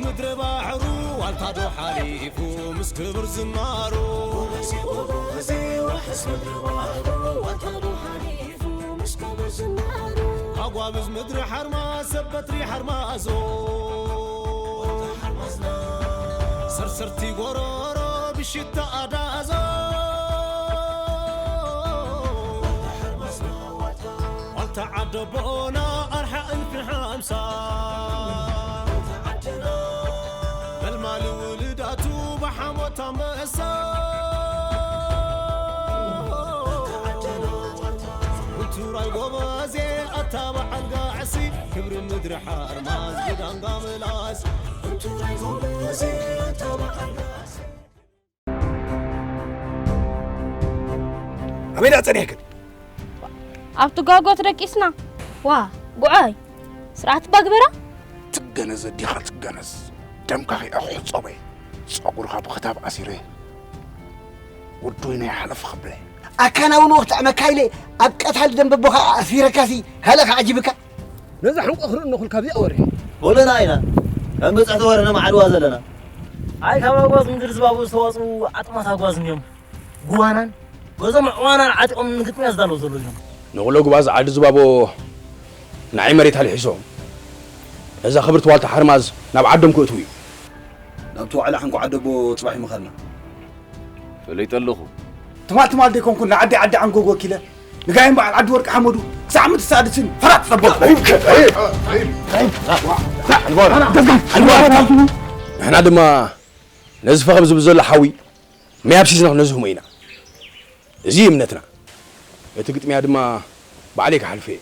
ምድሪ ባሕሩ ዋልታ ዶ ሓሊፉ ምስ ክብር ዝናሩ። ጎበዜ፣ ጎበዜ፣ ዋሕስ ምድሪ ባሕሩ ዋልታ ዶ ሓሊፉ ምስ ክብር ዝናሩ። ኣጓብዝ ምድሪ ሓርማዝ ሰብ በትሪ ሓርማዞ። ዋልታ ሓርማዝና። ሰርሰርቲ ጎሮሮ ብሽታ ኣዳዞ። ዋልታ ሓርማዝና ዋልታ። ዋልታ ዓደቦና ኣርሓ እልፊ ሓምሳ። መልማሊ ውልዳቱ ብሓሞት ኣንበሳ። ውቱራይ ጎበዜ ኣታ በዓል ጋዕሲ። ክብሪ ምድሪ ሓርማዝ ብዳንጋ ምላስ። ውቱራይ ጎበዜ ኣታ በዓል ጋዕሲ። ኣበይ ደኣ ጸኒሕክን? ኣብቲ ጓጎት ደቂስና። ዋ፣ ጉዓይ፣ ስርዓት ባግበራ? ትገነዝ ኣዲኻ ትገነዝ። ደምካ ከይኣኹ ጸበይ። ጸጉርኻ ብኽታብ ኣሲረ። ውዱይ ናይ ሓለፍ ኽብለ። ኣካና እውን ወቕቲ ዕመካ ኢለ ኣብ ቀታሊ ደንበቦኻ ኣስፊረካሲ ካልእ ከዓጅብካ? ነዛ ሕንቆ ክርኢ እነኹል ካብዚኣ ወሪሐ። ወለና ኢና ከም በጻሕቲ ወረና መዓልዋ ዘለና። ኣይ፣ ካብ ኣጓዝ ምድሪ ዝባቡ ዝተዋጽኡ ዓጥማት ኣጓዝ እንድዮም። ጉዋናን በዞም ኣዕዋናን ዓጢቖም ንግጥምያ ዝዳለዉ ዘለዉ እዮም። ንቑሎ ጉባዝ ዓዲ ዝባቦ ንዓይ መሬት ኣልሒሶም ነዛ ክብርቲ ዋልታ ሓርማዝ ናብ ዓዶም ክእትዉ እዩ። ናብቲ ዋዕላ ሓንጎ ዓደቦ ጽባሕ ይምኸርና። ፈለይጠ ኣለኹ። ትማል ትማል ደይኮንኩን ንዓዲ ዓዲ ዓንጎግ ወኪለ ንጋይም በዓል ዓዲ ወርቂ ሓመዱ ክሳዕ ምትሳድስን ፈራጥ ጸበልኩ። ንሕና ድማ ነዚ ፈኸም ዝብል ዘሎ ሓዊ መይ ኣብሲስና ክነዝህሞ ኢና። እዚ እዩ እምነትና። እቲ ግጥምያ ድማ ባዕለይ ክሓልፎ እየ።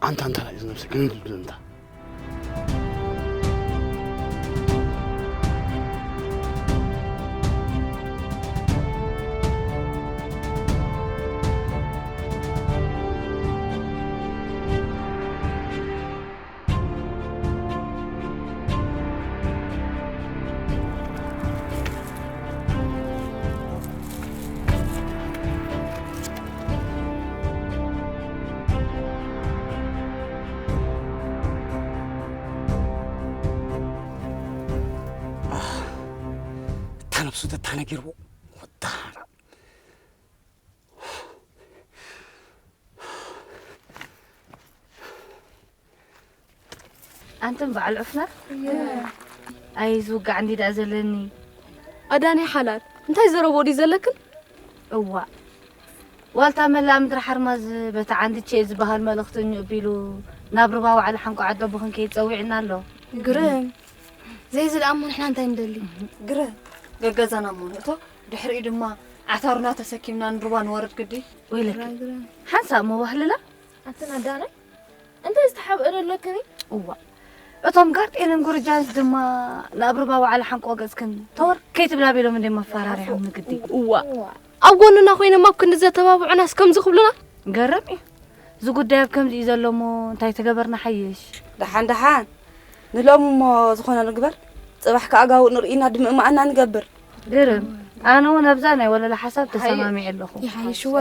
ኣንታ፣ ኣንታ፣ ላይዝ ነብሰ ግን እንድል ብዘንታ። እታ ነብሱ ተታነጊርዎ ወዳሃራ። ኣንተን በዓል ዑፍና? ኣይ፣ ዝውጋዕ እንዲ ደኣ ዘለኒ። ኣዳኒ ሓላል፣ እንታይ ዘረብኦ ድዩ ዘለክን? እዋ፣ ዋልታ መላእ ምድሪ ሓርማዝ በቲ ዓንዲ ቼ ዝበሃል መልእኽተኛ ኣቢሉ ናብ ርባ ዋዕላ ሓንቆ ዓደቦ ክንከይድ ጸዊዕና ኣሎ። ግርም። ዘይዝለኣሞ ንሕና እንታይ ንደሊ? ግርም። ገገዛና እሞ ንእቶ፣ ድሕሪኡ ድማ ዓታሩና ተሰኪምና ንሩባ ንወርድ ግዲ። ወይለኪ። ግርም፣ ግርም። ሓንሳእ እሞ ዋህልላ። ኣንተን ኣዳኒ? እንታይ ዝተሓብአ ዶ ኣለክኒ? እዋ። እቶም ጋርጤንን ጉርጃንስ ድማ ናብ ርባ ዋዕላ ሓንቆ ገጽክን ተወር ከይትብላ ቢሎም እንደ መፈራርያም ንግዲ። እዋ። ኣብ ጎንና ኮይኖም ኣብ ክንዲ ዘተባብዑናስ ከምዚ ክብሉና? ገረም እዩ። እዚ ጉዳይ ኣብ ከምዚ እዩ ዘሎ እሞ እንታይ ተገበርና ሓይሽ? ደሓን ደሓን። ንሎሚ እሞ ዝኾነ ንግበር። ጽባሕ ከኣ ጋውእ ንርኢና ድምእማኣና ንገብር። ግርም። ኣነ እውን ኣብዛ ናይ ወለላ ሓሳብ ተሰማሚዐ ኣለኹ። ይሓይሽወ።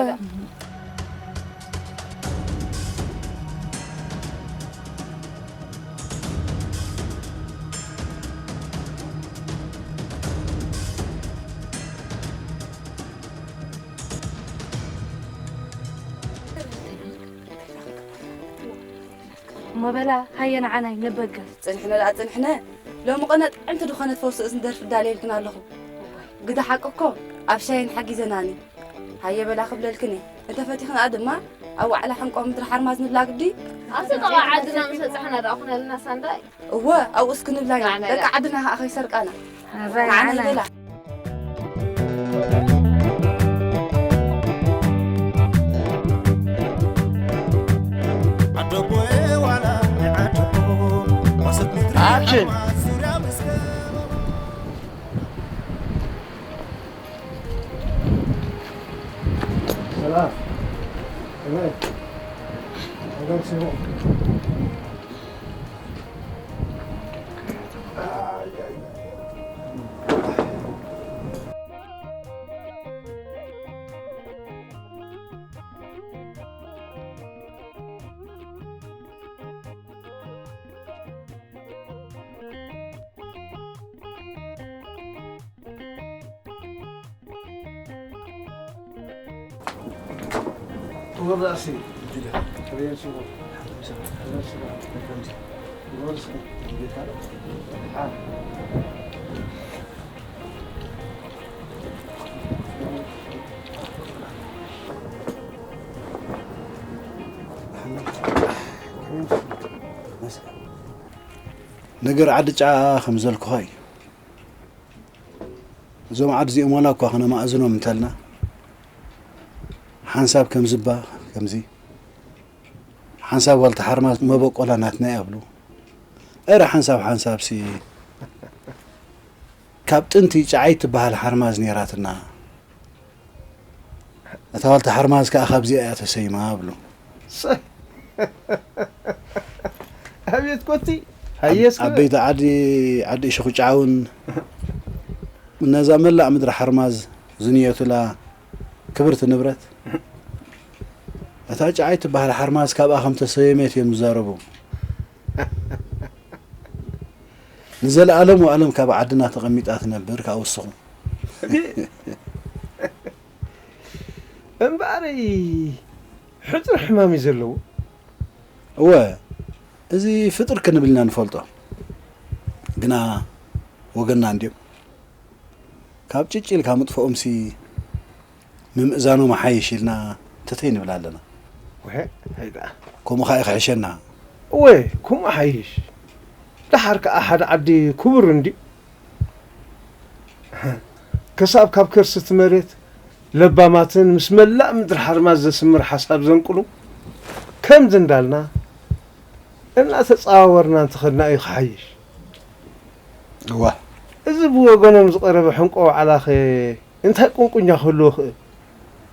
እሞ በላ፣ ሃየ ንዓናይ ንበገስ። ጽንሕነ ደኣ ጽንሕነ። ሎሚ ቐነ ጥዕምቲ ዝኾነት ፈውሲ እዝኒ ደርፊ ዳልየልክን ኣለኹ። ግደ ሓቂ እኮ ኣብ ሻይን ሓጊዘናኒ። ሃየ በላ ክብለልክን እየ። እንተፈቲኽንኣ ድማ ኣብ ዋዕላ ሕንቆ ምድሪ ሓርማዝ ንብላ ግዲ። ኣብቲ ጥቓ ዓድና ምስ በጻሕና ደኣ ኩነልና ሳንዳይ። እወ፣ ኣብኡስ ክንብላ ኢና። ንዓና ደቂ ኢላ። ዓድና ከኣ ከይሰርቃና። ንዓና ንዓና። ይበላ። ዓደቦ ዋላ ናይ ዓደቦ፣ ወሰብ ምድሪ ኣክሽን። ሓርማዝ ዙርያ መስቀል። ሰላም። ከመይ? ነገር ሲሆን። ክቡር ራእሲ፣ ከመይ ይመስልኩም? ክቡር ስጋ፣ ክቡር ስጋ። ነገር ዓዲ ጫ ከም ዘልኩኻ እዩ። እዞም ዓዲ እዚኦም ዋላ እኳ ክነማእዝኖም እንተልና፣ ሓንሳብ ከም ዝባ ከምዚ፣ ሓንሳብ ዋልታ ሓርማዝ መበቆላ ናትና ይኣብሉ። እረ ሓንሳብ ሓንሳብሲ ካብ ጥንቲ ጫዓይ ትበሃል ሓርማዝ ነይራትና። እታ ዋልታ ሓርማዝ ከኣ ካብዚኣ እያ ተሰይማ እብሉ። ሰ-፣ ኣቤት ኮቲ፣ ሃየስ ክብል። ዓበይቲ ዓዲ፣ ዓዲ እሽኹጫ እውን ነዛ መላእ ምድሪ ሓርማዝ ዝንየቱላ ክብርቲ ንብረት፣ እታ ጫዓይ ትበሃል ሓርማዝ ካብኣ ከም ተሰየመት እዮም ዝዛረቡ። ንዘለኣለም ወኣለም ካብ ዓድና ተቐሚጣ ትነብር፣ ካብ ውስኹም። እምበኣረይ፣ ሕጹር ሕማም እዩ ዘለዎ። እወ፣ እዚ ፍጡር ክንብል ኢና ንፈልጦ። ግና ወገንና እንድዮም። ካብ ጭጭ ኢልካ ምጥፍኦምሲ፣ ምምእዛኖም ኣሓይሽ ኢልና ተተይ ንብል ኣለና። ወሀ፣ እንታይ ደኣ? ከምኡ ኸኣ እዩ ክሕሸና። እወ፣ ከምኡ ሓይሽ። ደሓር ከኣ ሓደ ዓዲ ክቡር እንድዩ። ከሳብ ካብ ከርሲ እቲ መሬት ለባማትን ምስ መላእ ምድሪ ሓርማዝ ዘስምር ሓሳብ ዘንቅሉ፣ ከምዚ እንዳልና እናተጸዋወርና እንተኸድና እዩ ክሓይሽ። እዋ። እዚ ብወገኖም ዝቐረበ ሕንቆ ዋዕላኸ እንታይ ቁንቁኛ ክህልዎ ክእል?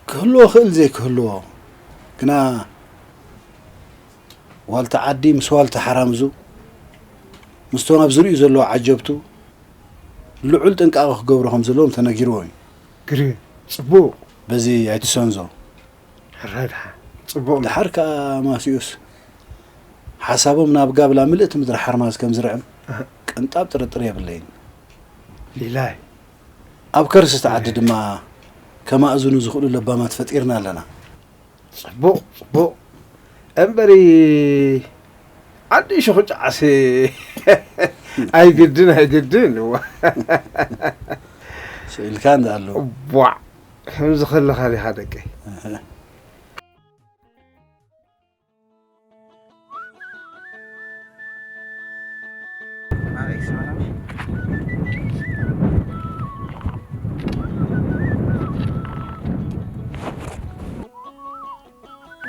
ክህልዎ ክእል ዘይክህልዎ፣ ግና ዋልታ ዓዲ ምስ ዋልታ ሓራምዙ፣ ምስቶም ኣብ ዝርኡ ዘለዉ ዓጀብቱ ልዑል ጥንቃቐ ክገብሩ ከም ዘለዎም ተነጊርዎ እዩ። ግርም፣ ጽቡቕ። በዚ ኣይትሰንዞ። ሕራይ ደሓን፣ ጽቡቕ። ደሓር ከኣ ማቴዎስ፣ ሓሳቦም ናብ ጋብላ ምልእቲ ምድሪ ሓርማዝ ከም ዝርዕም ኣህ። ቅንጣብ ጥርጥር የብለይን። ሊላይ። ኣብ ከርሲ እቲ ዓዲ ድማ ከማእዝኑ ዝኽእሉ ለባማት ፈጢርና ኣለና። ጽቡቕ፣ ጽቡቕ። እምበሪ ዓዲ ሽኹ ጫዓሲ ኣይግድን፣ ኣይግድን። ስኢልካ እንዳ ኣለዉ። ዋዕ፣ ከምዚ ከለኻ ዲኻ ደቀይ? እህ።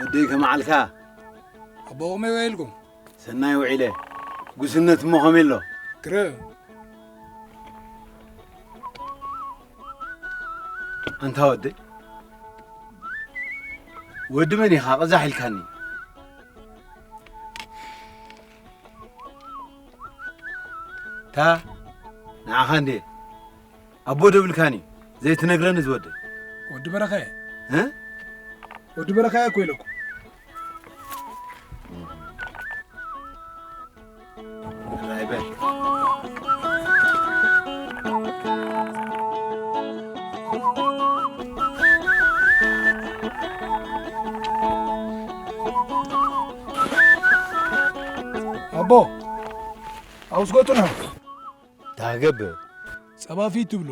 ወደይ ከመዓልካ? ኣቦ ከመይ ውዒልኩም? ሰናይ ውዒለ። ጉስነት እሞ ከመይ ኣሎ? ግርም። ኣንታ ወደይ፣ ወዲ መን ኢኻ? ቀዛሕ ኢልካኒ። ታ ንዓኻ እንዴ? ኣቦ ደብልካኒ ዘይትነግረኒ ዝወደ። ወዲ በረኸ። እ? ወዲ በረኸ እኮ ኢለኩም። ራይ በል። ኣቦ፣ ኣውስጎቱና። ታገብር። ጸባፊ ትብሎ።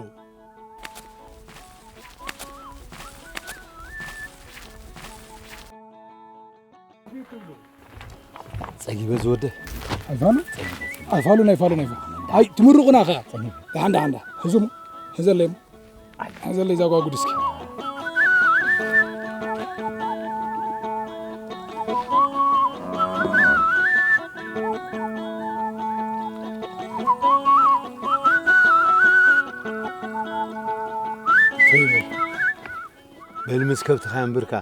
ጸጊበ ዝወደ። ኣይፋሉ? ኣይፋሉ፣ ናይ ፋሉ፣ ናይ ፋሉ። ኣይ፣ ትምርቑና ኸ? ጸጊበ። ደሓን፣ ደሓን፣ ደሓን። ህዙም፣ ህዘለይሞ። ኣይ፣ ህዘለይ ዛጓጉድ እስኪ። በል ምስ ከብትኻ የንብርካ።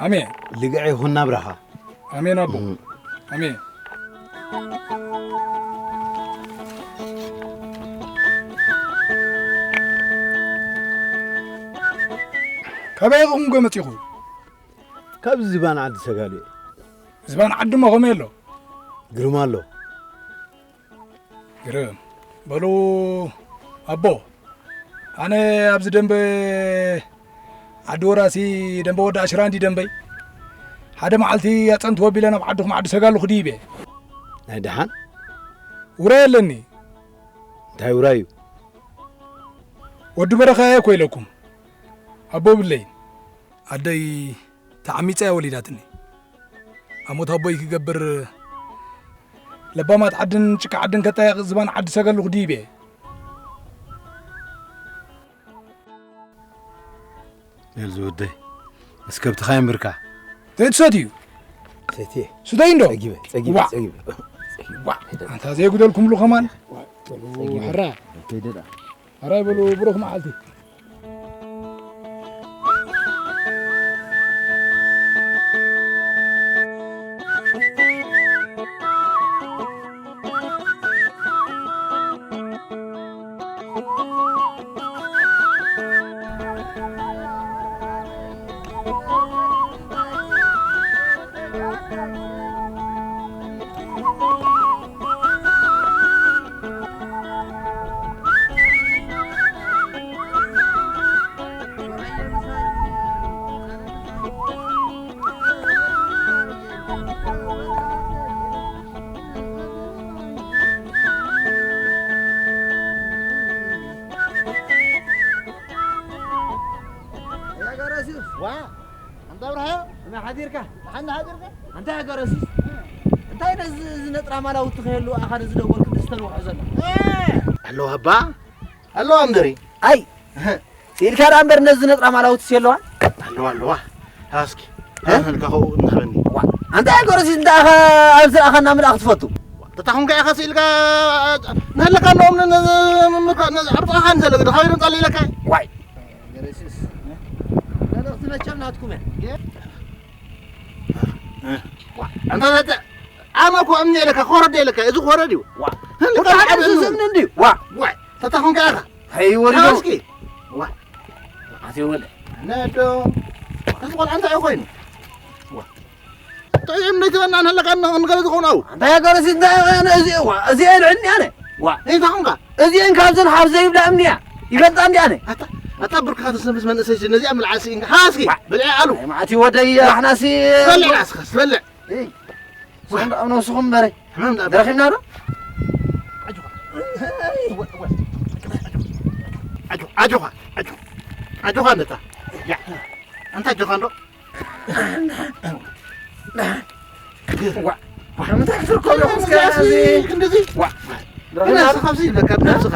ኣሜን። ልግዐ ይኹን ናብራኻ። ኣሜን ኣቦ። እም። ኣሜን። ካበይ ኢኹም ገ መጺኹም? ካብዚ ዝባን ዓዲ ሰጋሉ እየ። ዝባን ዓዲ እሞ ከመይ ኣሎ? ግርማ ኣሎ። ግርም። በሉ ኣቦ፣ ኣነ ኣብዚ ደንበ ዓዲ ወራሲ ደንበ ወዲ ኣሽራ እንዲ ደንበይ ሓደ መዓልቲ ኣጸንትዎ ቢለ ናብ ዓድኹም ዓዲ ሰጋሉ ክድይብ እየ። ናይ ደሓን? ውራይ ኣለኒ። እንታይ ውራይ እዩ? ወዲ በረኻ እየ እኮ ኢለኩም። ኣቦ ብለይ። ኣደይ ተዓሚጻ እያ ወሊዳትኒ። ኣሞት ኣቦይ ክገብር ለባማት ዓድን ጭቃ ዓድን ከጣየቕ ዝባን ዓዲ ሰገሉ ክድይብ እየ። በል ዝወደይ፣ ምስ ከብትኻ የንብርካ። ዘይትሰትዩ? ሰትየ። ስተይ እንዶ? ጸጊበ፣ ጸጊበ፣ ዋ። ጸጊበ። ዋ። ኣንታ ዘይጉደልኩምሉ ከማን? ዋ። ጸጊበ። ሕራ። ከይደ ደኣ። ሕራይ በሉ፣ ብሩኽ መዓልቲ። ያ ገረሲስ። ዋ፣ ኣንታ ኣብርሃ፣ ከመይ ሓዲርካ? ደሓን ሓዲርካ? ኣንታ ያ ገረሲስ፣ እንታይ ነዚ፣ እዚ ነጥራ ማላዊ ትኸየሉ ኣኻ ነዚ ደጎል ክንዲ ዝተንውሖ ዘሎ? እ! ኣለዋ ኣባ፣ ኣለዋ እምበሪ። ኣይ፣ ስኢልካ ደኣ እምበር ነዚ ነጥራ ማላዊ ትስየ ኣለዋ? ኣለዋ፣ ኣለዋ። ሃስኪ፣ እ? ኣህልካ ኸው ንኽረኒ። ዋ፣ ኣንታ ያ ገረሲስ፣ እንታይ ኢኻ ኣብ ዝረኣኻና ምልኣኽ ትፈቱ? ተታኹም ከኣ ኢኻ ስኢልካ፣ ንህልካ ኣለዎም ን-፣ ን-፣ ን-፣ ን-፣ ን-፣ ኣብ ጥቓኻ ንዘለግ፣ ድኻ ኢሉ ጸሊኢለካ። ዋይ። ገረሲስ። መልእኽቲ መቸም ናትኩም እያ። ዋ፣ ኣንታ ዘተ-፣ ኣነ እኮ እምኒ ኢለካ፣ ኮረድ ኢለካ፣ እዚ ኮረድ እዩ። ዋ። ህልካ ወዲ ሓደ ዓቢ ሰብ እምኒ። እምኒ እንድዩ። ዋ። ዋይ፣ ተታኹም ከኣ ኢኻ። ሃይ ወሪዶ። እስኪ። ዋ። ኣትየ ወለ። ነዶ። እዚ ቆልዓ እንታይ እዩ ኮይኑ? ዋ። ጥዑይ እምኒ ትበና ንህልካ፣ ንገለ ዝኾኑ ኣው። እንታይ ገረሲስ እንታይ እዩ እዚ? ዋ፣ እዚ እየ ልዕኒ ኣነ። ዋ። እንታይ ኾንካ? እዚኤን ካብዘን ሓፍ ዘይብላ እምኒ እያ። ይፈልጣ እንዲ ኣነ። ኣታ፣ ኣታ ብርክኻ ተሰንብስ መንእሰይ ነዚኣ ምልዓል ስኢንካ። ሃስኪ፣ ዋ። ብልዒ ኣሉ። ኣይ፣ መዓት እዩ ወደይ፣ ኣሕናሲ። በልዕ ራስኻ፣ በልዕ። እይ። ሰንዳ ኣብ ነብስኹም እምበረ። ሕመም ዳ-፣ ደረኺብና ዶ? ኣጆኻ። ኣጆኻ፣ ኣጆኻ፣ ኣጆኻ። ኣጆኻ ነታ። ያ። ኣንታ ኣጆኻ እንዶ? ዋ። ዋ። ምንታይ ክትርከቡ ኢኹም እስከ እዚ? ክንድዚ? ዋ። ብነብስኻ ኣብዚ ይብለካ፣ ብነብስኻ።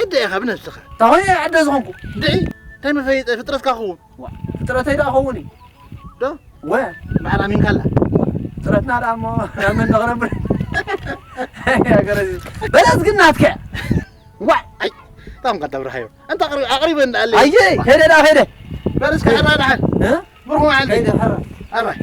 ዕደ ኢኻ፣ ብነብስኻ። እንታይ ኾይነ ዕደ ዝኾንኩ? ድዒ፣ እንታይ መፈይጠ ፍጥረትካ ክኸውን? ዋ። ፍጥረተይ ደኣ ክኸውን እዩ። ዶ? ወ። በዓል ኣሚንካ ኣላ። ፍጥረትና ደኣ እሞ፣ ናብ መን ንቕረብ? ሃገረ እዚ። በለስ ግን ናትከ። ዋ። ኣይ፣ ታም ቀዳም ረሃዮ። ኣንታ ኣቕሪ-፣ ኣቕሪበ እንዳኣለ። ኣየ፣ ከይደ ደኣ፣ ከይደ። በለስ ከሕራ ደሓን። እ? ብሩኽ መዓልቲ። ከይደ፣ ሕራ። ኣራይ።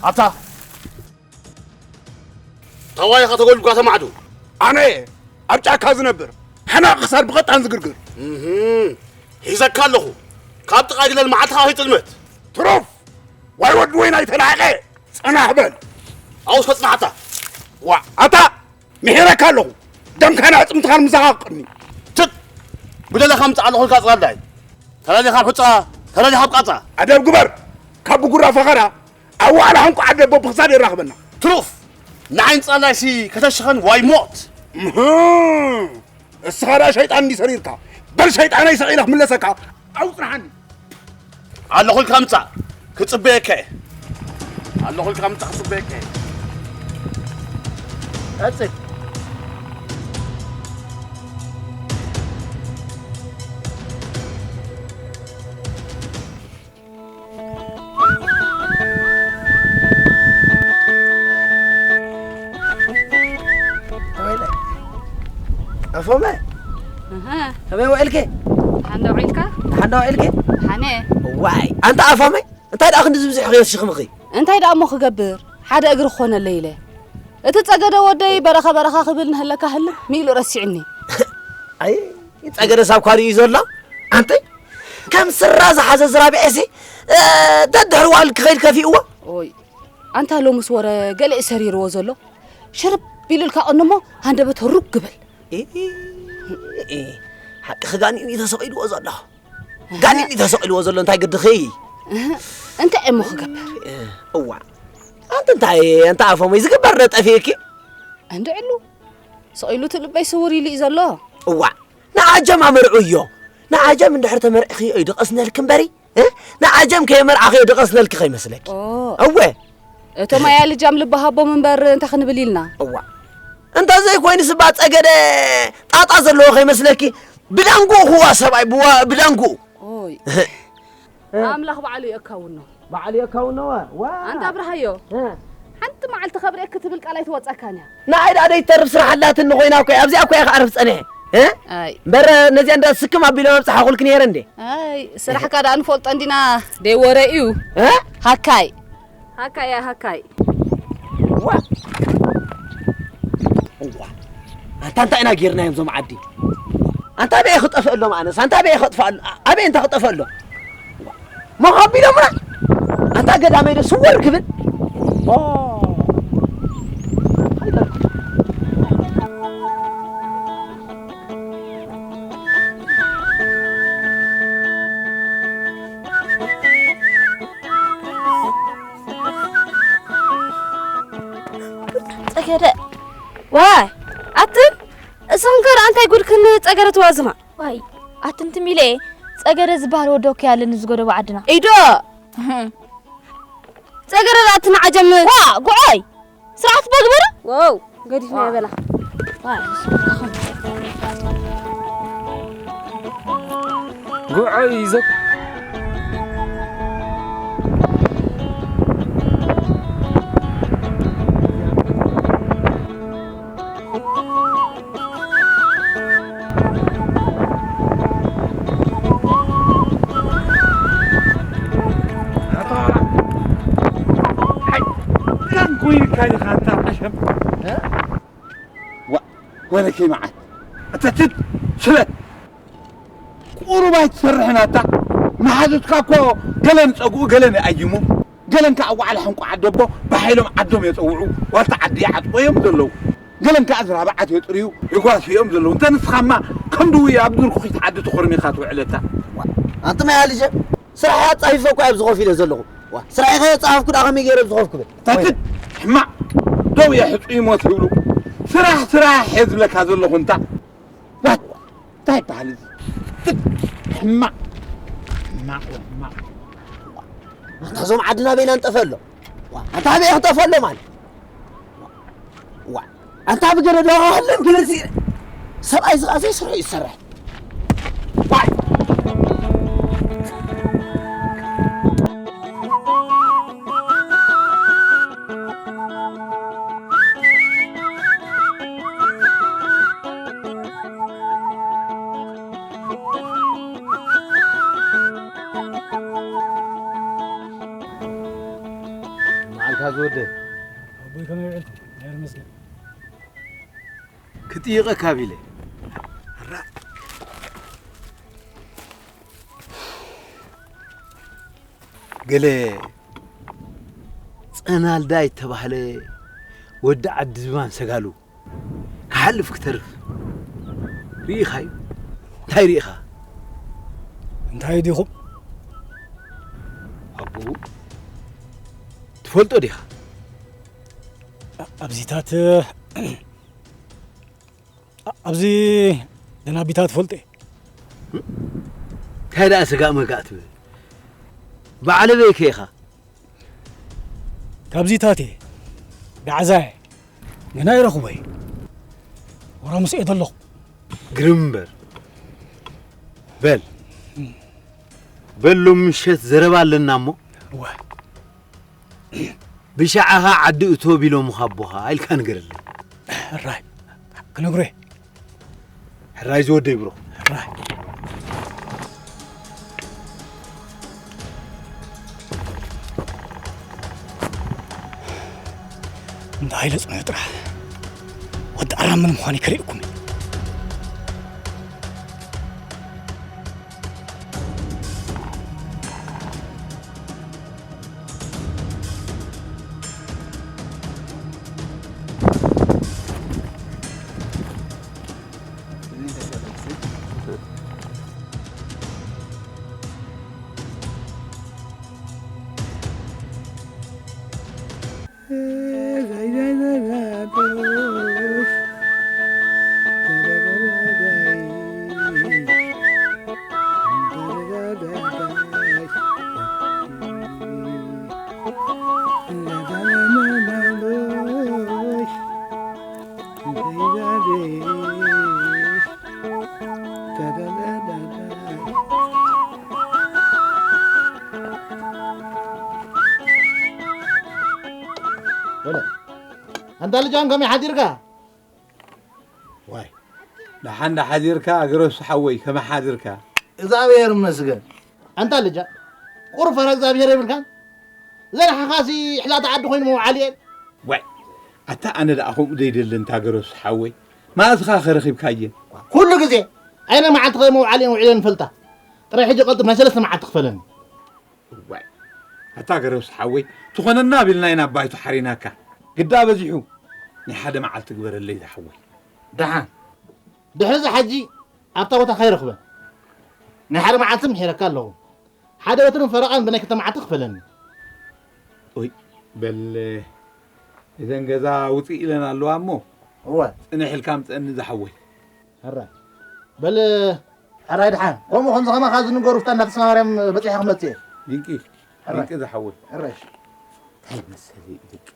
ኣታ ታዋይ ኸተጎልጓ ተማዕዱ። ኣነ ኣብ ጫካ ዝነብር ሓናቕ ክሳድ ብቐጣን ዝግርግር። እህ፣ ሒዘካ ኣለኹ። ካብ ጥቓ ግለል መዓልትኻ ከይጥልመት። ትሩፍ! ዋይ ወዲ ወይ ናይ ተላሓቐ! ጸናሕ በል! ኣውስ ከጽናሓታ። ዋ፣ ኣታ! ምሒረካ ኣለኹ። ደምካን ኣጥምትኻን ምሳኻ ክቕኒ። ትት! ጉደለኻ ምጻእ ኣለኹ ኢልካ ጽላላይ። ተላሊኻ ኣብ ሑጻ፣ ተላሊኻ ኣብ ቃጻ። ኣደብ ግበር! ካብ ብጉራ ፈኸራ፣ ኣብ ዋዕላ ሕንቁ ዓደ ኣቦ ብኽሳድ የራኽበና። ትሩፍ! ንዓይን ጻላይሲ ከተሽኸን ዋይ ሞት! እህ! እስኻ ደኣ ሸይጣን እንዲ ሰሪርካ፣ በል ሸይጣነይ ሰቒለ ክምለሰካ፣ ኣብኡ ጽንሓኒ። ኣለኹ ኢልካ ምጻእ፣ ክጽበየካ እየ። ኣለኹ ኢልካ ምጻእ፣ ክጽበየካ እየ። ቀጽል። ኣፎመ፣ እህ፣ ከመይ ውዕልኪ? ደሓን ዶ ውዒልካ? ደሓን ዶ ውዒልኪ? ደሓነ። ዋይ፣ ኣንታ ኣፎመ፣ እንታይ ደኣ ክንዲ ዝብዝሕ ኽየስሽኽምኺ? እንታይ ደኣ እሞ ክገብር? ሓደ እግሪ ክኾነለይ ኢለ። እቲ ጸገደ ወደይ በረኻ በረኻ ክብል ንህለካ ህልም ኢሉ ረሲዕኒ። ኣይ፣ ጸገደ ሳብ ኳሊኡ እዩ ዘሎ። ኣንተ፣ ከም ስራ ዝሓዘ ዝራብዔሲ፣ እ፣ ደድሕሪ ዋል ክኸይድ ከፊእዎ። ኦይ፣ ኣንታ ሎምስ ወረ ገለ እዩ ሰሪርዎ ዘሎ። ሽርብ ኢሉልካ ቅንሞ ሃንደበት ሩግ ግበል። ኢ፣ ኢ፣ ሓቅኺ ጋኒን እዩ ተሰቒልዎ ዘሎ። ጋኒን እዩ ተሰቒልዎ ዘሎ፣ እንታይ ግድኺ? እህ፣ እንታይ እሞ ክገብር? እዋ፣ ኣንቲ እንታይ፣ ኣንታ ኣፎመይ ዝግበር ዶ ጠፊእኪ? እንድዕሉ፣ ስቕ ኢሉ እቲ ልበይ ስውር ኢሉ እዩ ዘሎ። እዋ፣ ንዓጀም ኣመርዑዮ። ንዓጀም እንድሕር ተመርዕኽዮ እዩ ድቐስነልኪ እምበሪ፣ እ? ንዓጀም ከየመርዓኽዮ ድቐስነልኪ ከይመስለኪ። ኦ። እወ። እቶም ኣያ ልጃም ልቢ ሃቦም እምበር እንታይ ክንብል ኢልና? እዋ። እንተ ዘይኮይኑ ስባ ጸገደ ጣጣ ዘለዎ ከይመስለኪ፣ ብዳንጉኡ ክዋ ሰብኣይ፣ ብዋ-፣ ብዳንጉኡ። ኦይ። ኣምላኽ ባዕሉ የእካውኖ። ባዕሉ የእካውኖ፣ ዋ። ኣንታ ኣብርሃዮ፣ እ። ሓንቲ መዓልቲ ከብርኤክ ትብል ቃል ኣይትወጻካን እያ። ንዓይ ደኣ ደይትተርፍ ስራሕ ኣላትኒ ኮይና እኮ እያ። ኣብዚኣ እኮ እየ ክዓርፍ ጸኒሐ። እ? ኣይ። እምበር ነዚኣ እንዳ ስክም ኣቢሎም ኣብጽሓኹልኪ ነይረ እንዴ? ኣይ፣ ስራሕካ ደኣ ንፈልጦ እንዲና፣ ደይ ወረ እዩ። እ? ሃካይ። ሃካይ እያ፣ ሃካይ። ዋ! እዋ! ኣንታ እንታይ ኢና ጌርናዮም እዞም ዓዲ? ኣንታ ኣበይ ክጠፍእ ኣሎ ማእነስ? ኣንታ ኣበይ ክጠፍእ ኣሎ? ኣበይ እንተ ክጠፍእ ኣሎ? ሞኽ ኣቢሎምና? ኣንታ ገዳመይ ዶ ስወር ክብል? ኦ! ጸገደ። ዋይ፣ ኣትን፣ እስኽን ከ እንታይ ጉድክን ጸገደ ትዋዝማ? ዋይ፣ ኣትን ትም ኢለ፣ ጸገደ ዝበሃል ወዲ እኮ ያለን ዝጎደቦ ዓድና። ኢዶ! ጸገደ ኣትን ዓጀም። ዋ፣ ጉዓይ! ስርዓት በግበሩ። ዋው፣ ገዲፍና ዋ። በላ። ዋ፣ ንሱ። ጉዖ እዩ ዘ- ኣታ ወራ። ኣይ፣ ካን ኮይንካ ኢኻ ኣታ ቀሸም። እ? ዋ፣ ወለከይ መዓት። ኣታ ትት፣ ስለ ቁሩብ ኣይትሰርሕን ኣታ። መሓዙትካ እኮ ገለን ጸጉኡ ገለን ይኣይሙ። ገለን ከዓ ዋዕላ ሕንቁ ዓደቦ ብሓይሎም ዓዶም የጸውዑ። ዋልታ ዓዲ ይዓጥቆ እዮም ዘለዉ። ገለን ከዓ ዝራብዓት የጥርዩ፣ የጓስዩ እዮም ዘለዉ። እንተ ንስኻማ ከም ድውይ ኣብ ድርኩኺት ዓዲ ተኾርሚኻ ትውዕል ኣታ። ኣንቱም ኣያ ልጀ፣ ስራሕ ኣጻፊፈ እኮ እየ ኣብዚ ኮፍ ኢለ ዘለኹ። ዋ፣ ስራሐይ ከየጻፈፍኩ ደኣ ከመይ ገይረ ኣብዚ ኮፍ ክብል? ተትት፣ ሕማቕ፣ ደው እየ ሕጹይ ሞት ይብሉ። ስራሕ፣ ስራሕ እየ ዝብለካ ዘለኹ እንታ። ዋት፣ እንታይ ይበሃል እዚ? ትት፣ ሕማቕ፣ ሕማቕ፣ ሕማቕ። ኣንታ እዞም ዓድና በይና ንጠፈ ኣሎ። ዋ፣ ኣንታ ኣበይ ክጠፈ ኣሎ ማለት? ዋ፣ ኣንታ ብገለ ዶ ሃለን ክልሲ ሰብኣይ ዝኣ ዘይስርሑ ይሰርሕ። ዋይ! መዓልካ ዝወ ኣቦይ ከመይ ውዒልኩም? ናይ መስገን። ክጥይቐካ ቢለ። ራ-፣ ገለ ጸናልዳ ይተባህለ ወዲ ዓዲ ዝማን ሰጋሉ ክሓልፍ ክተርፍ ርኢኻዩ? እንታይ ርኢኻ? እንታይ ዲኹም? ኣቦኡ ትፈልጦ ዲኻ? ኣብዚታት፣ ኣብዚ ደናቢታት ፈልጦ እየ። እንታይ ደኣ ስጋእ መጋእ ትብል? ባዕለበይ ከ ኢኻ? ካብዚታት እየ። ጋዕዛ እየ። ገና ይረኽቦ እየ። ወራ ምስ እየ ዘለኹ። ግርም እምበር። በል። በል ሎም ምሸት ዘረባ ኣለና እሞ። እወ። ብሻዕኻ ዓዲ እቶ ቢሎምኻ ኣቦኻ ኢልካ ንገረለይ። ሕራይ። ክነግሮ እየ። ሕራይ ዝወደይ ብሮ። ሕራይ። እንዳ ሃይለ ጽንሑ ጥራሕ ወዲ ኣራምን ምዃነይ ከርእየኩም እየ። ወለ፣ ኣንታ ልጃን ከመይ ሓዲርካ? ዋይ፣ ደሓን ዶ ሓዲርካ ገረሱ ሓወይ፣ ከመይ ሓዲርካ? እግዚኣብሔር ይመስገን። ኣንታ ልጃ፣ ቁሩብ ፈራ እግዚኣብሔር የብልካን? ዘርሓኻሲ ሕላታ ዓዲ ኮይኑ መውዓሊ እየን። ዋይ፣ ኣታ ኣነ ደኣ ከምኡ ዘይደሊ እንታ ገረሱ ሓወይ፣ መዓስ ኢኻ ከ ረኺብካየን? ኩሉ ግዜ ኣይነ መዓልቲ ከ መውዓሊ እየን ውዒለን ይፈልጣ። ጥራይ ሕጂ ቀልጥፍ ናይ ሰለስተ መዓልቲ ክፈለኒ። እዋይ፣ ኣታ ገረሱ ሓወይ፣ ትኾነና ቢልና ኢና ባይቶ ሓሪናካ። ግዳ በዚሑ ናይ ሓደ መዓልቲ ግበረለይ ዝሓወይ። ደሓን። ድሕሪ እዚ ሓጂ ኣብታ ቦታ ከይረኽበን። ናይ ሓደ መዓልቲ ምሒረካ ኣለኹ። ሓደ ወትርን ፈረቓን ብናይ ክልተ መዓልቲ ክፈለኒ። ኦይ፣ በል፣ እዘን ገዛ ውፅእ ኢለን ኣለዋ እሞ፣ እወ። ፅንሕ ኢልካ ምፀኒ ዝሓወይ። ሕራይ። በል፣ ሕራይ ድሓን። ከምኡ ከምዚ ከማኻ ዝንገሩ ፍታ እንዳተሰማማርያም በፂሐ ክመፅእ እየ። ድንቂ፣ ሕራይ። ድንቂ ዝሓወይ። ሕራይ። እንታይ መሰለ እዩ ድንቂ።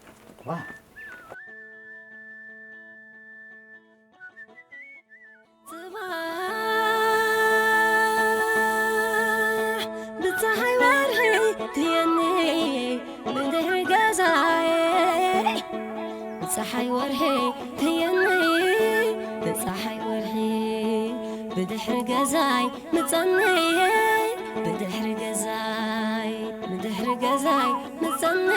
ዋ። ጽባሕ ብጸሓይ ወርሒ ትየኒ ብድሕሪ ገዛይ። ብጸሓይ ወርሒ ትየኒ ብጸሓይ ወርሒ ብድሕሪ ገዛይ ምጸኒ ብድሕሪ ገዛይ ብድሕሪ ገዛይ ምጸኒ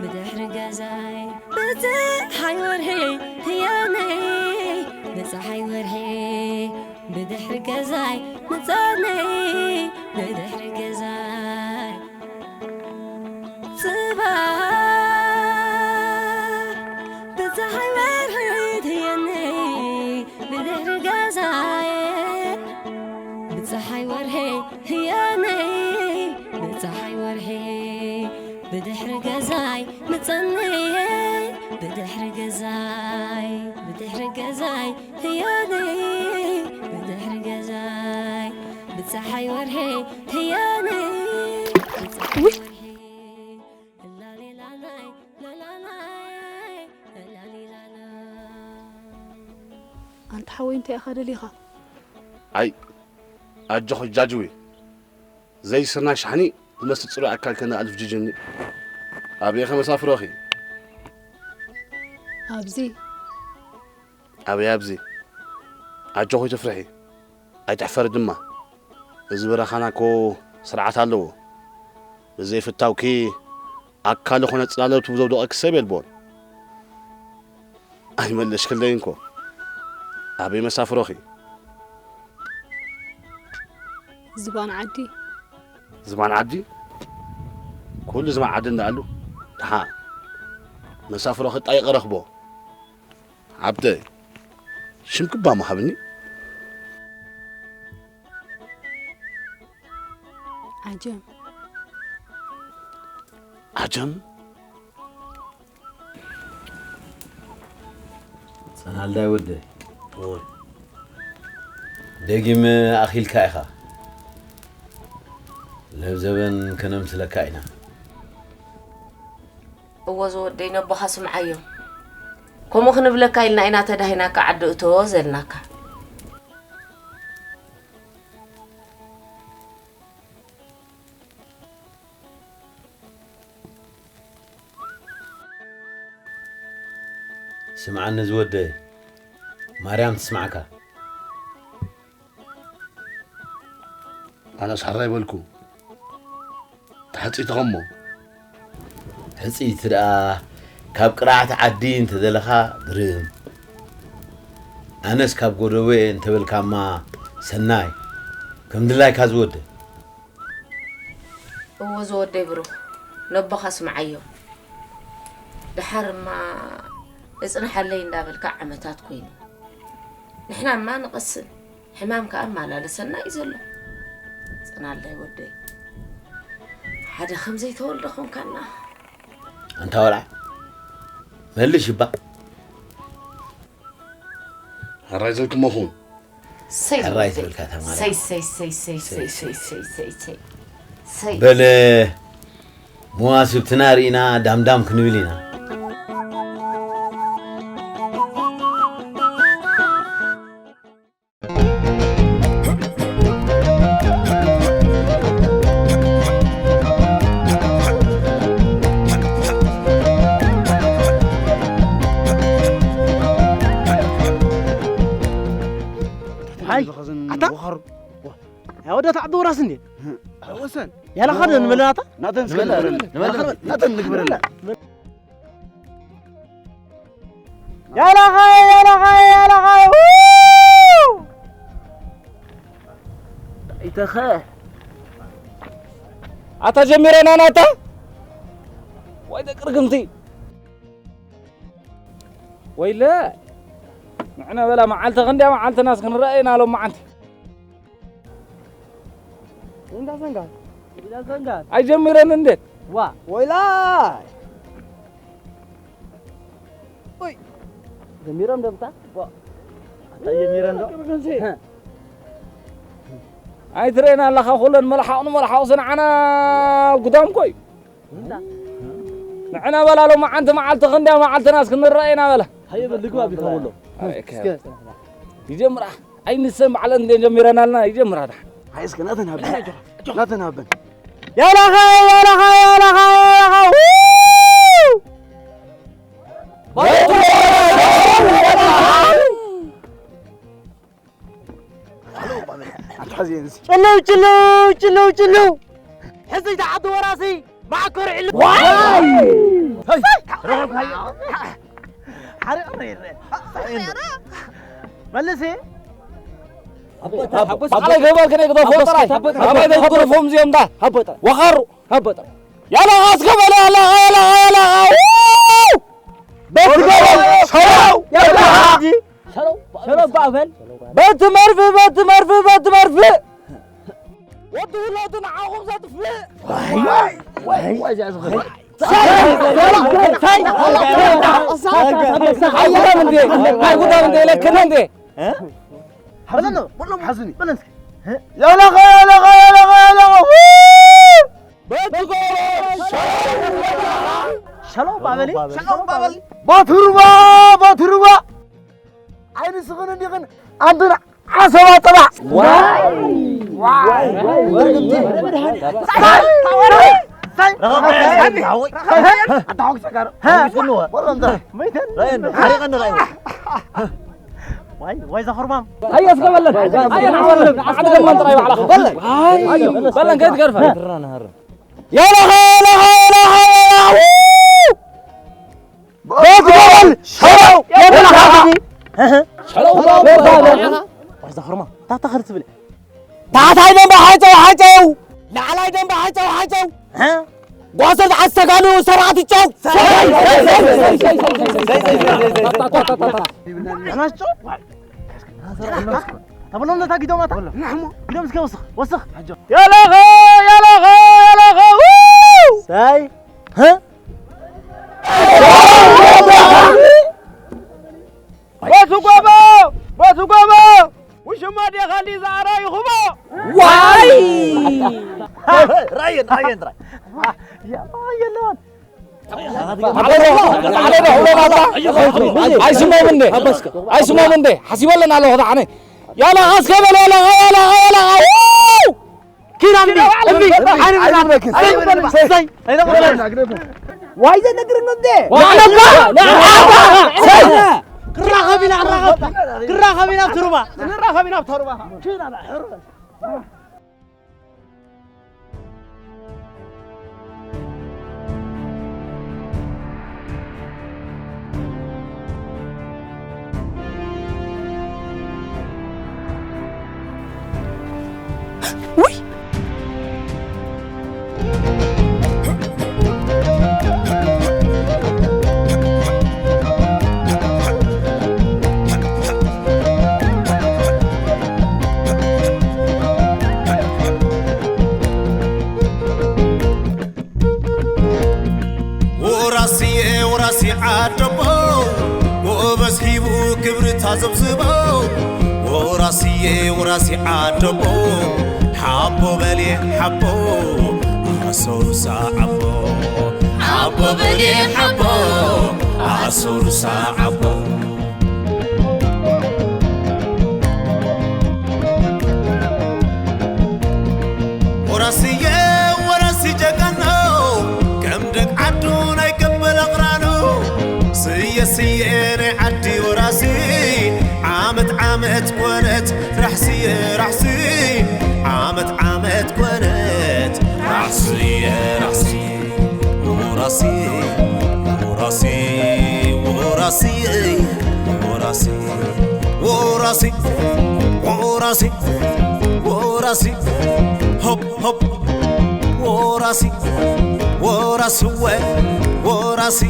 ብድሕሪ ገዛይ ብጸሓይ ወርሒ ትየኒ ብጸሓይ ወርሒ ብድሕሪ ገዛይ ምጸኒ ብድሕሪ ገዛይ ጽባሕ ብጸሓይ ወርሒ ትየኒ ብድሕሪ ገዛይ ብጸሓይ ወርሒ ህያነይ ብጸሓይ ወርሒ ብድሕሪ ገዛይ ምጸነይ ብድሕሪ ገዛይ ብድሕሪ ገዛይ ህያነይ ብድሕሪ ገዛይ ብጸሓይ ወርሒ ህያነይ ብጸሓይ ውይ! ወርሒ ላላላናይ ላላናይ ላላሊላና ኣንታ ሓወይ እንታይ ኢኻ ደሊኻ? ኣይ ኣጆኺ ጃጅዊ ዘይስርናይ ሻሕኒ ዝመስል ጽሩይ ኣካል ከነኣልፍ ጅጅኒ ኣበይ ከመሳፍሮኺ? ኣብዚ ኣበይ ኣብዚ ኣጆኺ ትፍርሒ ኣይትሕፈሪ ድማ እዚ በረኻና እኮ ስርዓት ኣለዎ ብዘይፍታውኪ ኣካል ኾነ ጽላለቱ ዘውደቐኪ ሰብ የልቦን። ኣይመለሽክለይን እኮ። ኣበይ መሳፍሮኺ? ዝባን ዓዲ። ዝባን ዓዲ? ኩሉ ዝባን ዓዲ እንዳኣሉ። ደሓ መሳፍሮኺ ጣይቕ ረኽቦ። ዓብደ፣ ሽም ክባ መሃብኒ። ዓጀም። ዓጀም? ጸናልዳይ ወደይ። እወ። ደጊም ኣኺልካ ኢኻ። ለብዘበን ከነምስለካ ኢና። እወ ዝወደይ፣ ነቦኻ ስምዓዮ። ከምኡ ክንብለካ ኢልና ኢና ተዳሂናካ ዓዲ እቶ ዘልናካ። ስምዓኒ ዝወደይ፣ ማርያም ትስማዕካ። ኣነስ ሕራይ በልኩ። ተሓጺትኸሞ። ሕጽይቲ ደኣ ካብ ቅርዓት ዓዲ እንተደለኻ ግርም። ኣነስ ካብ ጎደቦ እየ እንተበልካማ ሰናይ። ከም ድላይካ ዝወደ። እወ ዝወደይ ብሩኽ፣ ነቦኻ ስምዓዮ። ደሓርማ እጽንሓለይ እንዳበልካ ዓመታት ኮይኑ። ንሕናማ ንቐስን። ሕማም ከኣ ኣመላለሰና እዩ ዘሎ። ጽናለይ ወደይ፣ ሓደ ከም ዘይተወልደ ኾንካና። ኣንታ ወልዓ፣ መልሽ እባ። ሕራይ ዘልክሞ ኹን። ሰይ ሕራይ ዝወደይ። ትብል ካታ ማለት። ሰይ፣ ሰይ፣ ሰይ፣ ሰይ፣ ሰይ፣ ሰይ፣ ሰይ፣ ሰይ፣ ሰይ፣ ሰይ። ሰይ። በለ፣ መዋስብትና ርኢና ዳምዳም ክንብል ኢና። ሃይ፣ ኣታ? ወኻሩ። ያ ወደ ታዕዱ ራስ እንዴ? ወሰን። ያላ ኻደ ንበለናታ? ናተን እስከ ንበለ፣ ንበለ። ንበለ። ናተን ንግበረላ። ያላኻ፣ ያላኻ፣ ያላኻ፣ ው! ይተኸ። ኣታ ጀሚረና ናታ? ወይ ደቂ ርግምቲ። ወይለ። ንዕና በላ መዓልቲ ክንዲያ መዓልትናስ ክንረኣየና ሎም መዓልቲ። እንዳ ሰንጋል። እንዳ ሰንጋል። ኣይጀምረን እንዴ? ዋ። ወይላይ። ኦይ። ጀሚሮም ደምታ? ዋ። ኣታ ጀሚረን ዶ? ህ። ኣይትረኤና ኣለኻ፣ ኩለን መልሓቕ ንመልሓቕ ስንዓና ጉዳም ኮይ። እንዳ። ንዕና በላ ሎም መዓንቲ መዓልቲ ክንዲያ መዓልትናስ ክንረኣየና በላ። ሃየ በል ልግባ ቢኸውሎ። ኣይ፣ እስከ። ይጀምራ። ኣይንሰን ባዕለን እንዴ ጀሚረናልና ይጀምራ ዳ። ሃይ እስከ ናተን ሃበን። ናተን ሃበን። ያላኻ፣ ያላኻ፣ ያላኻ፣ ያላኻ። ው! ጭልው፣ ጭልው፣ ጭልው፣ ጭልው። ሕዚ ተዓዲ ወራሲ ማዕከር ዕል-፣ ዋይ! ሄይ! ረኸብካዮ? ሓደ ቀረ ይረአ። መልሲ። ባዕለይ ገባር ከነ ግደፎ ጥራይ። ኣባይ ዘይትደርፎም እዚኦም ዳ። ወኻሩ። ያላ ኣስከ በለ፣ ያላ፣ ያላ፣ ያላ። በትገበል ሰው። ያላ። ሸሎ፣ ሸሎ ባዕበል። በቲ መርፍ፣ በቲ መርፍ፣ በቲ መርፍ። ወዲ ውላዱ ንዓኹም ዘጥፍእ። ዋይ፣ ዋይ፣ ዋይ፣ እዚኣ ዝኽእል። ሳይ፣ ሳይ፣ ሳይ። ኣይጉዳም እንዴ? ኣይጉዳም እንዴ? ኢለክን እንዴ? በለኖ፣ በሎም፣ ሓዙኒ። በለን እስኪ። ያላኻ፣ ያላኻ፣ ያላኻ፣ ያላኻ። በቲ ጎሮ። ሸሎ ባበሊ። ሸሎ ባበሊ። ቦትርባ፣ ቦትርባ። ዓይኒ ስኽን እንዲኽን ኣንትን ዓሰባ ጥባዕ። ዋይ! ዋይ! ዋይ! ዋይ! ዋይ ዘኽርማም። ኣየ እስከ በለን። ኣየ ንዓወለን። ዓዲ ደማን ጥራይ ባዕላኻ። በለን። ኣየ በለን ከይትገርፈ። ያላኻ፣ ያላኻ፣ ያላኻ፣ ያላኻ። ቤት ገበል ሸለው የብልኻ። ሸለው። ዋዛ ኸርማ፣ ታታ ኸር ትብል። ታሕታይ ደንበ ሓጨው ሓጨው፣ ላዕላይ ደንበ ሓጨው ሓጨው። ጓሶት ዓስተጋኑ ሰራዕት ጨው። ተበሎም ነታ ጊዶም ኣታ። ጊዶም እስከ ወስኽ፣ ወስኽ። ያላኸ፣ ያላኸ፣ ያላኸ። ሳይ። በቱ ጎቦ፣ በቱ ጎቦ፣ ውሽማ ዴኻ እንዲ ዝኣራ ይኹቦ። ዋይ! ራየን፣ ራየን፣ ራየን። የለዋን። ኣይስሞም እንዴ? ኣይስሞም እንዴ? ሓሲበለን ኣለኹ ኣነ። ያላ ኣስከበል ያላ ያላ ያላ። ኪራምቢ እምቢ። ኣይንብለክን። ኣይንብለክን። ዋይ ዘነግርም እንዴ? ዋዕለባ። ክራኸብ ኢና፣ ክራኸብ። ክራኸብ ኢና ኣብ ትሩባ። ክራኸብ ኢና ኣብ ተሩባ። ውይ! ወራስየ ወራሲ ዓደቦ፣ ጎበዝ ሂቡ ክብሪ ታዘብዝቦ። ወራስየ ወራሲ ዓደቦ፣ ሓቦ በልየ ሓቦ፣ ኣሰሩሳ ዓቦ። ሓቦ በልየ ሓቦ፣ ኣሰሩሳ ዓቦ። ወራስየ ወራሲ ጀጋኑ፣ ከም ደቅ ዓዱ ናይ ገበል ኣቕራኑ። ስየ ስየ ናይ ዓዲ ወራሲ፣ ዓመት ዓመት ኮነት ራሕስየ ራሕሲ፣ ዓመት ዓመት ኮነት ራሕስየ ራሕሲ። ወራሲ፣ ወራሲ፣ ወራሲ፣ ወራሲ፣ ወራሲ፣ ወራሲ፣ ወራሲ፣ ሆፕ፣ ሆፕ፣ ወራሲ፣ ወራስወ፣ ወራሲ፣